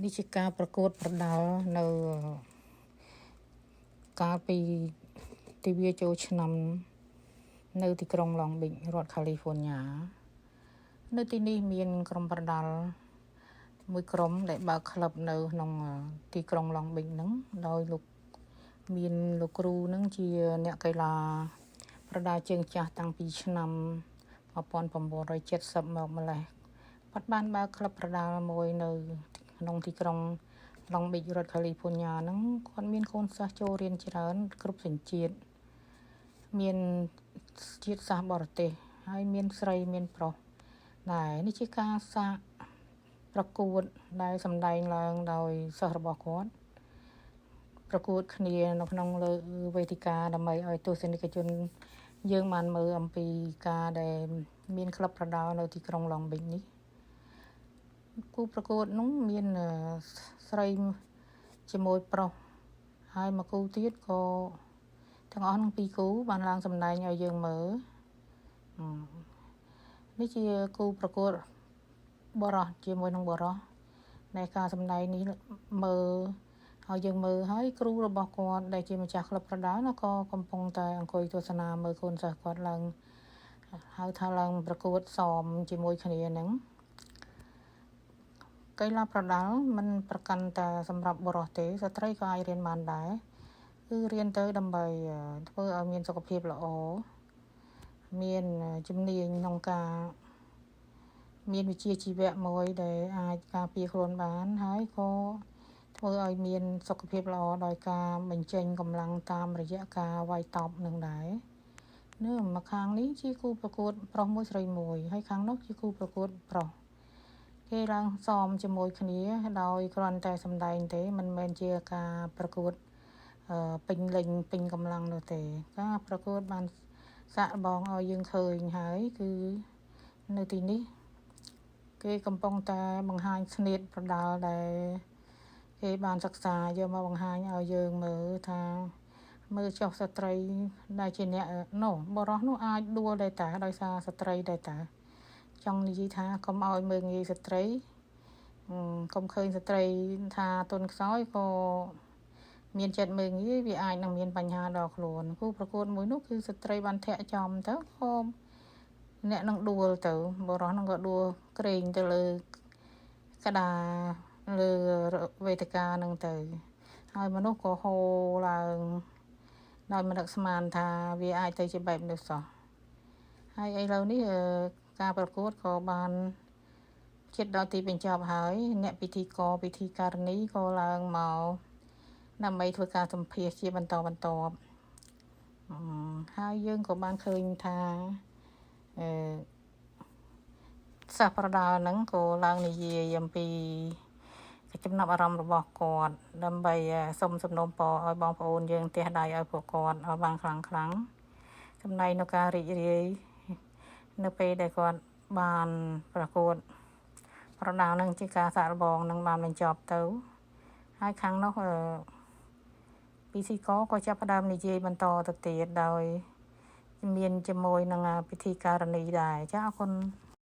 នេះជាការប្រកួតប្រដាល់នៅកាលពីទិវាចូលឆ្នាំនៅទីក្រុង Long Beach រដ្ឋ California នៅទីនេះមានក្រុមប្រដាល់មួយក្រុមដែលបើកក្លឹបនៅក្នុងទីក្រុង Long Beach ហ្នឹងដោយលោកមានលោកគ្រូហ្នឹងជាអ្នកកីឡាប្រដាល់ជើងចាស់តាំងពីឆ្នាំ1970មកម្លេះគាត់បានបើកក្លឹបប្រដាល់មួយនៅក្នុងទីក្រុង Long Beach រដ្ឋ California ហ្នឹងគាត់មានកូនសិស្សចូលរៀនច្រើនគ្រប់សញ្ជាតិមានជាតិសាសន៍បរទេសហើយមានស្រីមានប្រុសដែរនេះជាការសាកប្រកួតដែលសម្ដែងឡើងដោយសិស្សរបស់គាត់ប្រកួតគ្នានៅក្នុងលើវេទិកាដើម្បីឲ្យទស្សនិកជនយើងបានមើលអំពីការដែលមានក្លឹបប្រដាល់នៅទីក្រុង Long Beach នេះគូប្រកួតនោះមានស្រីជាមួយប្រុសហើយមួយគូទៀតក៏ទាំងអស់នឹងពីរគូបានឡើងសម្ដែងឲ្យយើងមើលនេះជាគូប្រកួតបុរសជាមួយនឹងបុរសនៃការសម្ដែងនេះមើលហើយយើងមើលហើយគ្រូរបស់គាត់ដែលជាម្ចាស់ក្លឹបប្រដាល់នោះក៏កំពុងតែអង្គុយទស្សនាមើលកូនសិស្សគាត់ឡើងហៅថាឡើងប្រកួតសមជាមួយគ្នាហ្នឹងកីឡាប្រដាល់មិនប្រកាន់តែសម្រាប់បុរសទេស្ត្រីក៏អាចរៀនបានដែរគឺរៀនទៅដើម្បីធ្វើឲ្យមានសុខភាពល្អមានជំនាញក្នុងការមានវិជ្ជាជីវៈមួយដែលអាចការពារខ្លួនបានហើយក៏ធ្វើឲ្យមានសុខភាពល្អដោយការបញ្ចេញកម្លាំងតាមរយៈការវាយតប់នឹងដែរនៅមកខាងនេះជាគូប្រកួតប្រុសមួយស្រីមួយហើយខាងនោះជាគូប្រកួតប្រុសគេឡើងសមជាមួយគ្នាដោយគ្រាន់តែសម្ដែងទេមិនមែនជាការប្រកួតពេញលេញពេញកម្លាំងនោះទេការប្រកួតបានសាកល្បងឲ្យយើងឃើញហើយគឺនៅទីនេះគេកំពុងតែបង្ហាញស្នៀតប្រដាល់ដែលគេបានសិក្សាយកមកបង្ហាញឲ្យយើងមើលថាមើលចុះស្ត្រីដែលជាអ្នកនោះបុរសនោះអាចដួលដែរតាដោយសារស្ត្រីដែរតាចង់និយាយថាកុំឲ្យមើលងាយស្ត្រីកុំឃើញស្ត្រីថាទុនខ្សោយក៏មានចិត្តមើលងាយវាអាចនឹងមានបញ្ហាដល់ខ្លួនគូប្រកួតមួយនោះគឺស្ត្រីបានធាក់ចំទៅក៏អ្នកនឹងដួលទៅបុរសនឹងក៏ដួលក្រែងទៅលើក្តារលើវេទិកានឹងទៅហើយមនុស្សក៏ហូរឡើងដោយមិននឹកស្មានថាវាអាចទៅជាបែបនេះសោះហើយឥឡូវនេះការប្រកួតក៏បានជិតដល់ទីបញ្ចប់ហើយអ្នកពិធីករពិធីការនីក៏ឡើងមកដើម្បីធ្វើការសម្ភាសជាបន្តបន្ទាប់ហើយយើងក៏បានឃើញថាអឺសិស្សប្រដាល់ហ្នឹងក៏ឡើងនិយាយអំពីចំណាប់អារម្មណ៍របស់គាត់ដើម្បីសុំសំណូមពរឲ្យបងប្អូនយើងទះដៃឲ្យពួកគាត់ឲ្យបានខ្លាំងខ្លាំងចំណែកនៅការរីករាយនៅពេលដែលគាត់បានប្រកួតប្រដាល់នឹងជាការសាកល្បងនឹងបានបញ្ចប់ទៅហើយខាងនោះអឺពិធីករក៏ចាប់ផ្ដើមនិយាយបន្តទៅទៀតដោយមានជាមួយនឹងពិធីការនីដែរចាអរគុណ។